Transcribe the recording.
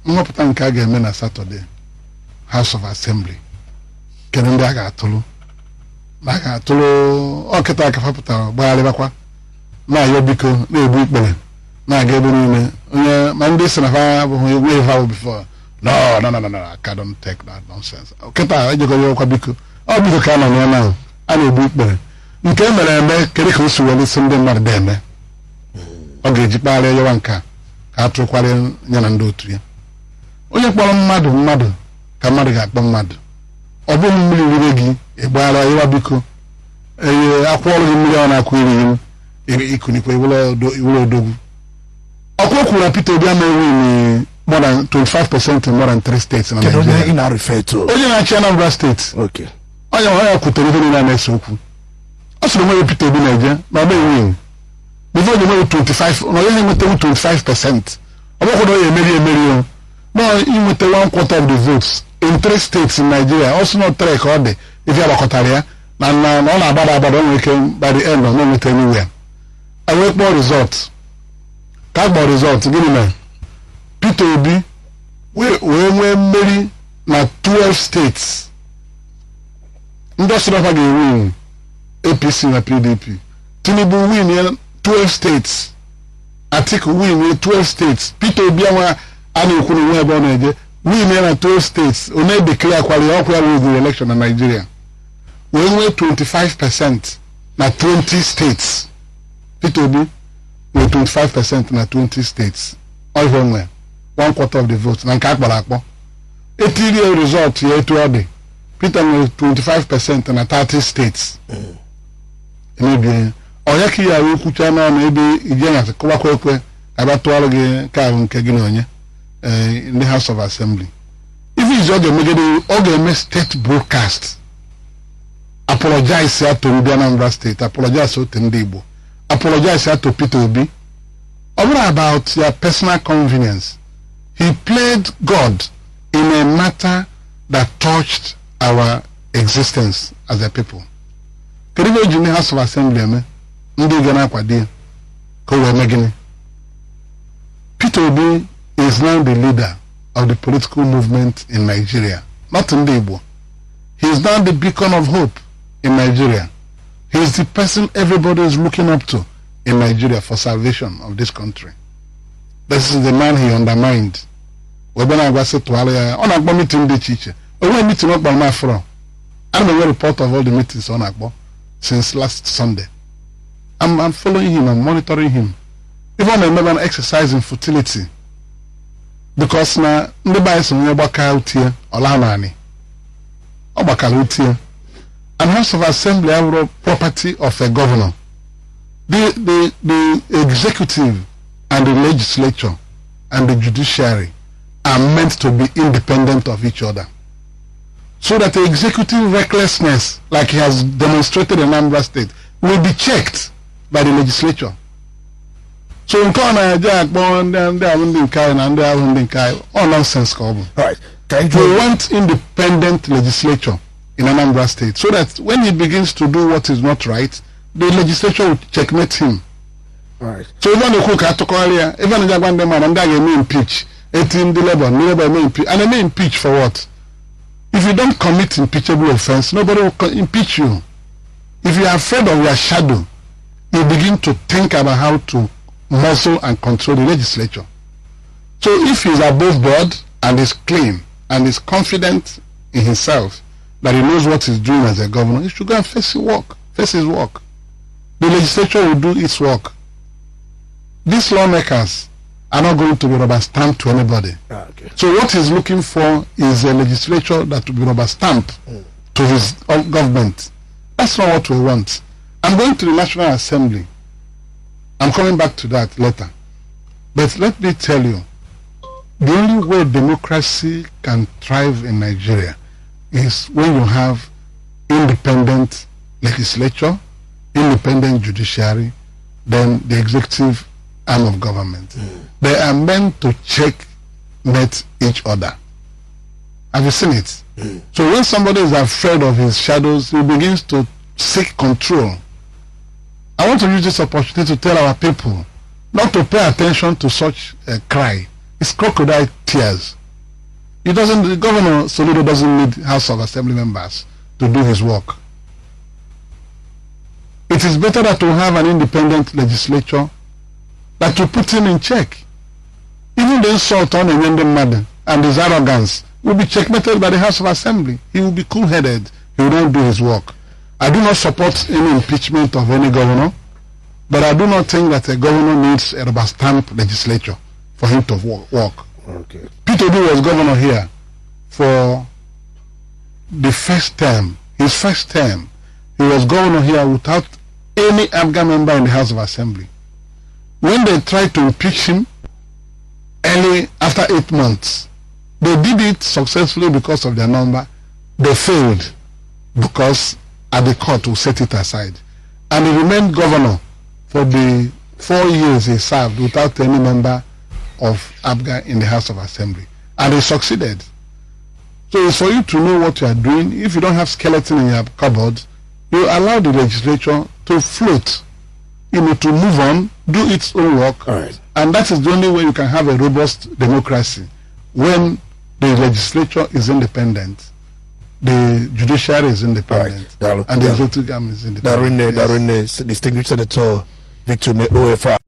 Nhọpụta nke a ga-eme na Saturday, House of Assembly, kedu ndị a ga-atụrụ na a ga-atụrụ? Ọkịta aka pụtara gbagharịbakwa, na-ayọ biko, na-ebu ikpere, na-aga ebe niile. Onye ma ndị si na fa abụghị nwe ha before. No, no, no, no, no, I don't take that nonsense. Kịta ejekọrọ ọkwa biko, ọ biko ka a nọ na ya na a na-ebu ikpere. Nke e mere eme, kedu ka o si were isi ndị mmadụ na-eme? Ọ ga-eji kpagharịa yawa nke a ka a tụkwara ya na ndị otu ya. Onye kpọrọ mmadụ mmadụ ka mmadụ ga-akpọ mmadụ. Ọ bụghị mmiri rire gị ịgbaghara yawa biko. Ee, akwụọrụ gị mmiri ọ na-akwụ irighị m ikunikwa iwere odogwu. Ọkwa kwuru na Peter Obi ama win more than 25% in more than three states na Kedu onye Nigeria. ị na-refer to? Onye na-achị Anambra Steeti. Onye onye kwutere ihe niile a na-ese okwu. Ọ sịrị onwe Peter Obi na-eje na ọ maghị win before o nwere 25, na onye na-enwetewu 25%. Ọ bụghị na ọ ya emeri emeri o na inweta one quarter of the votes in three states in Nigeria. Ọ sị na three ka ọ dị ife agbakọtara ya na ọ na-agbada agbada. O nwere ike by the end ọ na-enweta anywhere. A wee kpọọ result. Ka a kpọọ result, gịnị mere? Peter Obi wee nwee mmeri na 12 states. Ndị ọsọrọfa ga-ewin, APC na PDP. Tinubu win ya 12 states, Atiku win ya 12 states. Peter Obi anwa a na-ekwu na onwe ebe ọ na-eje win ya na 12 states. Ọ na-edeclare kwara ya ọkwa ya win election na Nigeria, wee nwee 25% na 20 states. Peter Obi nwee 25% na 20 states. Ọ ihe o nwee, one quarter of the vote na nke a kpọrọ akpọ. Etirie result ya etu ọ dị, Peter nwere 25% na 30 states. Emebie ya, ọ ya ka ya wee kwucha n'ọnụ ebe ije na kụwakwa ekwe ka bịa tụọrọ gị nke ahụ nke gị na onye ndị House of Assembly. Ife izi ọ ga-emegide, ọ ga-eme state broadcast, apologize ya to ndị Anambra Steeti, apologize otu ndị Igbo, apologize ya to Peter Obi. Ọ bụrụ about your personal convenience, he played God in a matter that touched our existence as a people. Kedu ihe o ji ndị House of Assembly eme ndị ga na-akwado ya ka o wee mee gịnị? Peter Obi is now the leader of the political movement in Nigeria, not ndị Igbo. He is now the beacon of hope in Nigeria. He is the person everybody is looking up to in Nigeria for salvation of this country. This is the man he undermined. Wee bịa na-agwa sị tụgharị ya. Ọ na-akpọ meeting dị iche iche. O nweghị meeting ọ kpọrọ m afọrọ. Ana m enwe report of all the meetings ọ na-akpọ since last Sunday. I'm following him, I'm monitoring him. Ife ọ na-emebe na exercise in futility, because na ndị be anyị so onye gbaka utie ọla naanị ọ gbakara utie. And House of Assembly abụrụ property of a governor. The executive and the legislature and the judiciary are meant to be independent of each other, so that the executive recklessness, like he has demonstrated in Anambra State, will be checked by the legislature. So nke ọ na-eje akpọ ndị ahụ ndị nke anyị na ndị ahụ ndị nke anyị, ọ nonsense ka ọ bụ. All right. Ka anyị We jụọ. Want independent legislature in Anambra State so that when he begins to do what is not right, the legislature will checkmate him. All right. So ebe ọ na-ekwu ka atụkọgharị ya, ebe ọ na-eji agwa ndị mmadụ ndị a ga-eme impeach, eti ndị Labour, ndị Labour eme impeach, and eme impeach for what? If you don't commit impeachable offense, nobody will impeach you. If you are afraid of your shadow, you begin to think about how to muzzle and control the legislature. So if he's above board and is clean and is confident in himself that he knows what he's doing as a governor, he should go and face his work. Face his work. The legislature will do its work. These lawmakers are not going to be rubber stamped to anybody. So what he's looking for is a legislature that will be rubber stamped to his government. That's not what we want. I'm going to the National Assembly. I'm coming back to that later. But let me tell you, the only way democracy can thrive in Nigeria is when you have independent legislature, independent judiciary, then the executive arm of government. They are meant to checkmate each other. Have you seen it? So when somebody is afraid of his shadows, he begins to seek control. I want to use this opportunity to tell our people not to pay attention to such a cry. It's crocodile tears. Tears. He doesn't, the Governor Soludo doesn't need House of Assembly members to do his work. It is better that we have an independent legislature that will put him in check. Even the insult on ndị mmadụ and his arrogance will be checkmated by the House of Assembly. He will be cool-headed. He will not do his work. I do not support any impeachment of any governor, but I do not think that a governor needs a rubber stamp legislature for him to work. Peter Obi was governor here for the first term, his first term. He was governor here without any APGA member in the House of Assembly. When they tried to impeach him early after 8 months, they did it successfully because of their number. They failed because at the court will set it aside. And he remained governor for the 4 years he served without any member of APGA in the House of Assembly. And he succeeded. So it's for you to know what you are doing. If you don't have skeleton in your cupboard, you allow the legislature to float, to move on, do its own work. All right. And that is the only way you can have a robust democracy. When the legislature is independent, the judiciary is independent, All right. and the Daalụ. executive arm is independent. Darine, Yes. Darine, distinguished Senator Victor OFR.